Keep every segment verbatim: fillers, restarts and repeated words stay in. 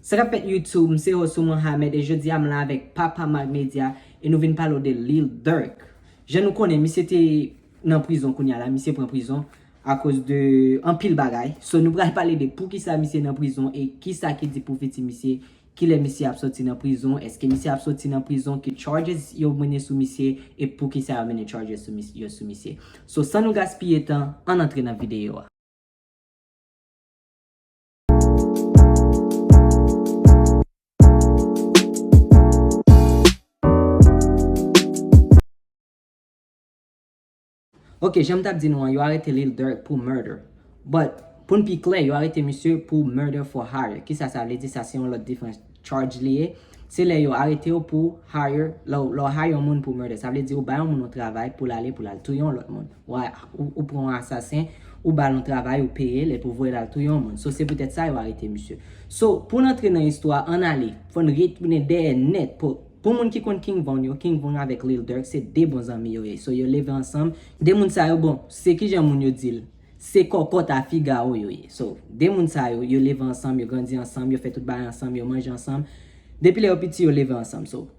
Sa k ap fèt YouTube, m se host ou Mohamed e jodi a m la avèk Papa Mag Media e nou vin pale w de Lil Durk. Jan nou konnen, misye te nan prizon kounye a la, misye pran prizon akoz de anpil bagay. So nou pral pale de poukisa misye nan prizon e kisa ki di pou fiti misye, kilè misye ap soti nan prizon, èske misye ap soti nan prizon, ki charges yo mennen sou misye e poukisa yo mennen charges sou mis-, yo sou misye. So san nou gaspiye tan, ann antre nan videyo a. Ok, jan m t ap di nou an, yo arete Lil Durk pou murder. But, pou n pi klè, yo arete misye pou murder for hire. Kisa sa vle di? Sa se yon lòt diferan charge li ye. Se lè yo arete w pou hire, lè w, lè w hire yon moun pou murder. Sa vle di ou bay yon moun yon travay pou l ale, pou l al touye yon lòt moun. Ou, ou, ou pran yon asasen, ou ba l yon travay, ou peye l, epi ou voye l al touye yon moun. So, se poutèt sa yo arete misye. So, pou n antre nan istwa, ann ale, fò n retounen dèyè nèt. Pou, pou moun ki konn King Von yo, King Von avèk Lil Durk, se de bon zanmi yo ye. So, yo leve ansanm. De moun sa yo, bon, se kijan moun yo di l? Se kòkòt a figaro yo ye. So, de moun sa yo, yo leve ansanm, yo grandi ansanm, yo fè tout bagay ansanm, yo manje ansanm. Depi lè yo piti, yo leve ansanm. So,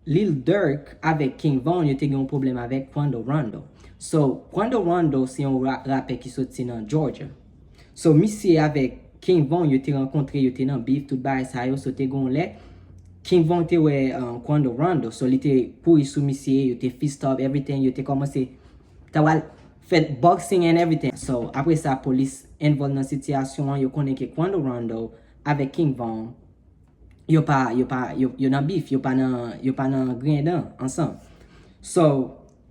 Lil Durk avèk King Von, yo te gen yon pwoblèm avèk Quando Rondo. So, Quando Rondo se yon ra-, rapè ki soti nan Georgia. So, misye avèk King Von, yo te rankontre, yo te nan beef, tout bagay sa yo. So, te gen yon lè, King Von te wè, uh, Quando Rondo. So, li te kouri sou misye, yo te fist up, everything, yo te kòmanse ta pral fè boxing and everything. So, apre sa, polis envòlv nan sitiyasyon an, yo konnen ke Quando Rondo avèk King Von, yo pa, yo pa, yo, yo nan beef, yo pa nan, yo pa nan griyen dan ansanm. So,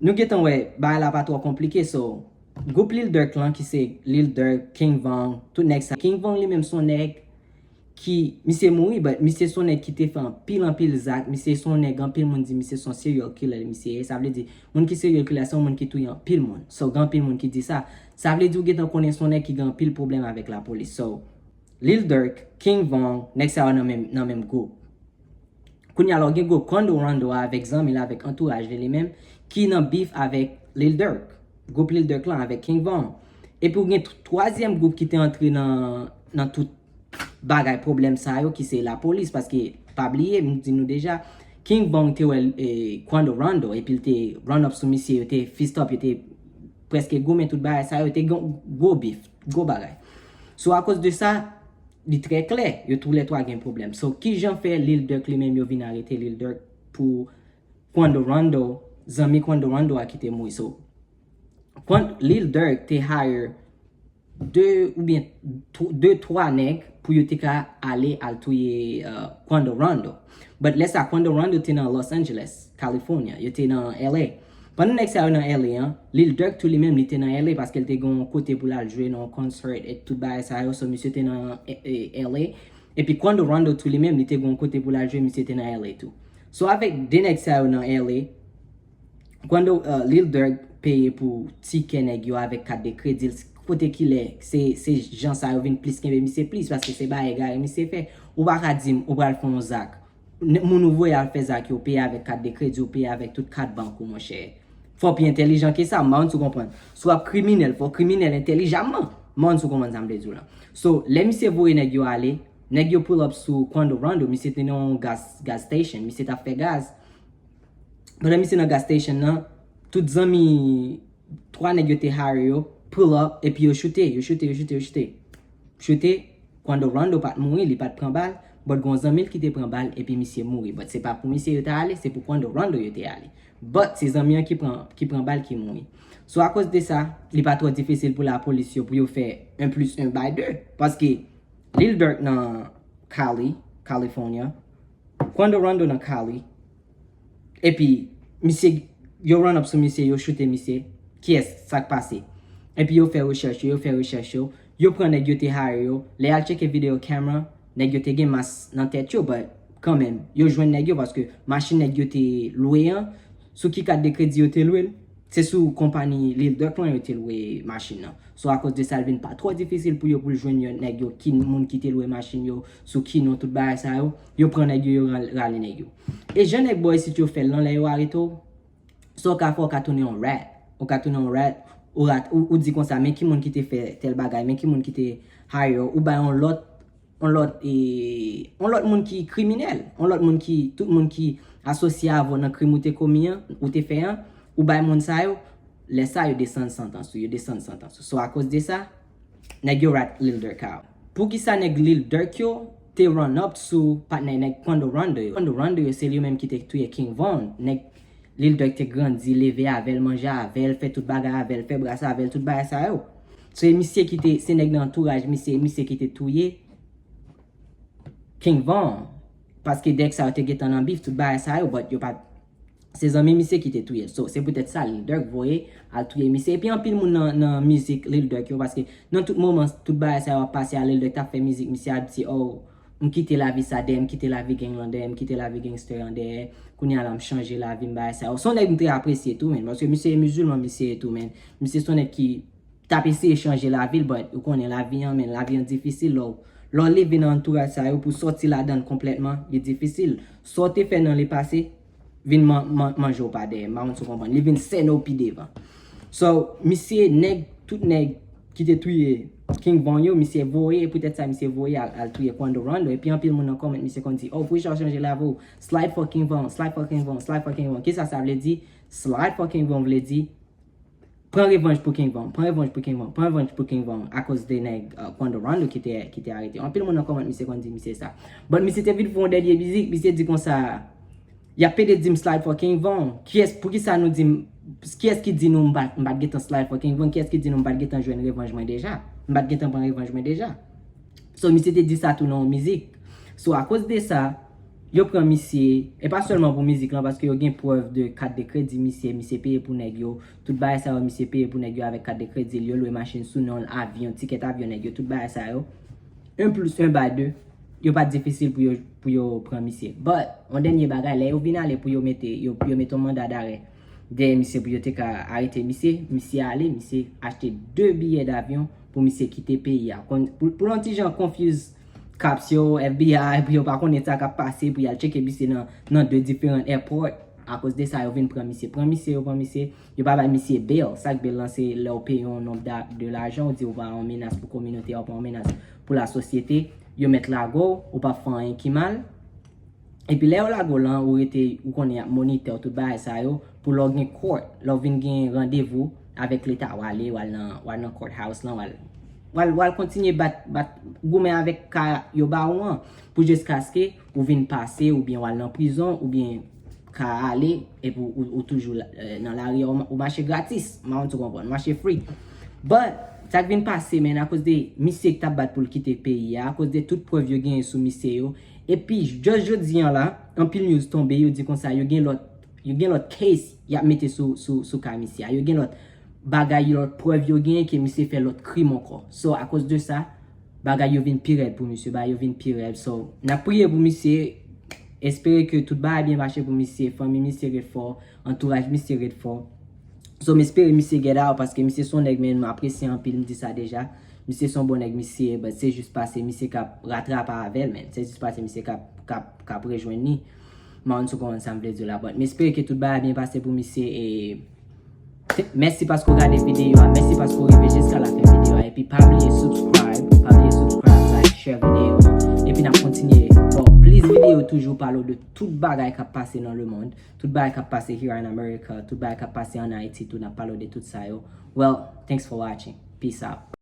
nou gentan wè, bagay la pa twò konplike. So, gwoup Lil Durk lan, ki se Lil Durk, King Von, tout nèg sa. King Von li menm se yon nèg ki, misye mouri, but misye se yon nèg ki te fè anpil, anpil zak. Misye se yon nèg, anpil moun di misye se yon serial killer, misye ye. Sa vle di, moun ki serial killer, se yon moun ki touye anpil moun. So, gen anpil moun ki di sa. Sa vle di, ou gentan konnen se yon nèg ki gen anpil pwoblèm avèk lapolis. So, Lil Durk, King Von, nèg sa yo nan menm, nan menm gwoup. Kounye a la, ou gen gwoup Quando Rondo a avèk zanmi l, avèk antouraj li, li menm, ki nan beef avèk Lil Durk. Gwoup Lil Durk lan avèk King Von. Epi ou gen t-, twazyèm gwoup ki te antre nan, nan tout bagay pwoblèm sa yo, ki se lapolis, paske pa bliye, m di nou deja, King Von te wè, e, Quando Rondo, epi l te run up sou misye, yo te fist up, yo te prèske goumen tout bagay sa yo, te gen gwo beef, gwo bagay. So, akoz de sa, li trè klè, yo toulètwa gen pwoblèm. So, kijan fè Lil Durk li menm yo vin arete Lil Durk pou Quando Rondo, zanmi Quando Rondo a ki te mouri? So, Quan-, Lil Durk te hire de oubyen tw-, de, twa nèg pou yo te ka ale al touye, uh, Quando Rondo. But lè sa, Quando Rondo te nan Los Angeles, California. Yo te nan L A. Pandan nèg sa yo nan L A an, Lil Durk tou li menm li te nan L A paske l te gen yon kote pou l al jwe nan yon concert e tout bagay sa yo. So, misye te nan, e, e, L A. Epi Quando Rondo tou li menm li te gen yon kote pou l al jwe, misye te nan L A tou. So, avèk de nèg sa yo nan L A, Quando, uh, Lil Durk peye pou tikè nèg yo avèk kat de kredi l, kote ki lè, se, se jan sa yo vin plis kenbe misye plis, paske se bagay egare misye fè. Ou pa ka di m, ou pral fè yon zak. N-, moun ou voye al fè zak yo, peye avèk kat de kredi, ou peye avèk tout kat bank ou, monchè. Fò w pi entèlijan ke sa, m pa konn si w konprann. Si w ap kriminèl, fò w kriminèl entèlijaman. M pa konn si w konprann sa m vle di w la. So, lè misye voye nèg yo ale, nèg yo pull up sou Quando Rondo, misye te nan yon gas, gas station, misye t ap fè gaz. Pandan misye nan gas station nan, tout zanmi twa nèg yo te hire yo pull up, epi yo choute, yo choute, yo choute, yo choute. Choute, Quando Rondo pa t mouri, li pa t pran bal, but gon zanmi l ki te pran bal, epi misye mouri. But se pa pou misye yo t ale, se pou Quando Rondo yo te ale. But se zanmi an ki pran, ki pran bal ki mouri. So, akoz de sa, li pa twò difisil pou lapolis yo pou yo fè un plus un bay de. Paske Lil Durk nan Cali, California. Quando Rondo nan Cali. Epi, misye, yo run up sou misye, yo choute misye. Kiyès, sa k pase? Epi yo fè rechèch yo, yo fè rechèch yo. Yo pran nèg yo te hire yo. Lè y al tcheke video camera, nèg yo te gen mas nan tèt yo, but kanmenm, yo jwenn nèg yo paske machin nèg yo te lwe an, sou ki kat de kredi yo te lwe l? Se sou konpayi Lil Durk lan yo te lwe machin nan. So, akoz de sa, l vin pa twò difisil pou yo pou l jwenn yo, nèg yo, ki moun ki te lwe machin yo, sou ki non, tout bagay sa yo. Yo pran nèg yo, yo ral-, rale nèg yo. E jan nèg bò isit yo fè l lan, lè yo arete w, sa w ka fè, w ka tounen yon rat. Ou ka tounen yon rat, ou rat, ou, ou di konsa, men ki moun ki te fè tèl bagay, men ki moun ki te hire w, ou bay yon lòt on lòt, e, on lòt moun ki kriminèl, on lòt moun ki, tout moun ki asosye avè w nan krim ou te komi an, ou te fè an, ou bay moun sa yo, lè sa yo desann santans ou, yo desann santans ou. So, akoz de sa, nèg yo rat Lil Durk out. Poukisa nèg Lil Durk yo te run up sou patnè nèg Quando Rondo yo? Quando Rondo yo, se li menm ki te touye King Von. Nèg Lil Durk te grandi, leve avè l, manje avè l, fè tout bagay avè l, fè brasa avè l, tout bagay sa yo. Se misye ki te, se nèg nan antouraj misye, misye ki te touye King Von. Paske nèg sa yo te gentan nan bif, tout bagay sa yo, but yo pa, se zanmi misye ki te touye l. So, se poutèt sa Lil Durk voye al touye misye. Epi anpil moun nan, nan mizik Lil Durk yo, paske nan tout moman, tout bagay sa yo ap pase a, Lil Durk t ap fè mizik, misye ap di, oh, m kite lavi sa dèyè, m kite lavi gang lan dèyè, m kite lavi gangster an dèyè. Kounye a la, m chanje lavi m, bagay sa yo. Se yon nèg m trè apresye tou, menn, paske misye e mizilman, misye e tou, menn. Misye se yon nèg ki t ap eseye chanje lavi l, but ou konnen lavi an, menn, lavi an difisil lè w, lè w leve nan antouraj sa yo pou sòti ladan l konplètman, li difisil. Sa w te fè nan lepase, vin man, man, manje w pa dèyè, m pa konn si w konprann. Li vin sène w pi devan. So, misye, nèg, tout nèg ki te touye King Von yo, misye voye, poutèt sa misye voye al, al touye Quando Rondo, epi anpil moun nan comment, misye konn di, oh, poukisa w chanje lavi w? Slide for King Von, slide for King Von, slide for King Von. Kisa sa vle di? Slide for King Von vle di, pran revanj pou King Von, pran revanj pou King Von, pran revanj pou King Von, akoz de nèg, uh, Quando Rondo ki te, ki te arete. Anpil moun nan comment misye konn di misye sa. But misye te vin fè yon dènye mizik, misye di konsa, y ap pede di m slide for King Von. Kiyès, poukisa nou di m, kiyès ki di nou m pa, m pa t gentan slide for King Von? Kiyès ki di nou m pa t gentan jwenn revanj mwen deja? M pa t gentan pran revanj mwen deja? So, misye te di sa tou nan yon mizik. So, akoz de sa, yo pran misye, e pa sèlman pou mizik lan, paske yo gen prèv de kat de kredi misye, misye peye pou nèg yo, tout bagay sa yo, misye peye pou nèg yo avèk kat de kredi l, yo lwe machin sou non l, avyon, tikèt avyon nèg yo, tout bagay sa yo. Un plus un bay deux, yo pa t difisil pou yo, pou yo pran misye. But, yon dènye bagay, lè yo vin ale pou yo mete, yo, yo mete yon manda darè dèyè misye pou yo te ka arete misye, misye ale, misye achte de biyè davyon pou misye kite peyi a. Kon, pou, pou l yon ti jan confuse cops yo, F B I, pou yo pa konnen sa k ap pase, pou y al tcheke misye nan, nan de diferan airport. Akoz de sa, yo vin pran misye. Pran misye, yo pran misye, yo pa bay misye bail. Sa k bail lan, se lè w peye yon nonb da, de lajan, ou di ou pa yon menas pou kominote a, ou pa yon menas pou lasosyete. Yo mèt lage w, ou p ap fè anyen ki mal. Epi lè yo lage w lan, ou rete, ou konnen y ap monitè w, tout bagay sa yo, pou lè w gen court, lè w vin gen randevou avèk leta, w ale, w al nan, w al nan courthouse lan, w al, w al, w al kontinye bat, bat, goumen avèk ka yo ba ou an, pou jiskaske ou vin pase, oubyen w al nan prizon, oubyen ka ale, epi ou, ou, ou toujou la, eh, nan lari a, ou, ou mache gratis, m pa konn si w konprann, mache free. But, sa k vin pase, menn, akoz de misye ki t ap bat pou l kite peyi a, akoz de tout prèv yo genyen sou misye yo, epi, just jodi an la, anpil news tonbe, yo di konsa, yo gen lòt, yo gen lòt case y ap mete sou, sou, sou ka misye a. Yo gen lòt bagay, lòt prèv yo genyen ke misye fè lòt krim ankò. So, akoz de sa, bagay yo vin pi rèd pou misye, bagay yo vin pi rèd. So, n ap priye pou misye, espere ke tout bagay byen mache pou misye, fanmi misye ret fò, antouraj misye ret fò. So, m espere misye get out, paske misye se yon nèg, menn, m apresye anpil, m di sa deja. Misye se yon bon nèg, misye, but se jis pase misye k ap ratrape avè l, menn. Se jis pase misye k ap, k ap, k ap rejwenn li. M pa konn si w konprann sa m vle di w la, but m espere ke tout bagay byen pase pou misye, e te-, mèsi paske w gade videyo a, mèsi paske w rive jiska lafen videyo a, epi pa bliye subscribe, pa bliye subscribe, like, share videyo a, epi n ap kontinye ba w plis videyo toujou, pale w de tout bagay k ap pase nan lemonn, tout bagay k ap pase here in America, tout bagay k ap pase ann Ayiti tou, n ap pale w de tout sa yo. Well, thanks for watching. Peace out.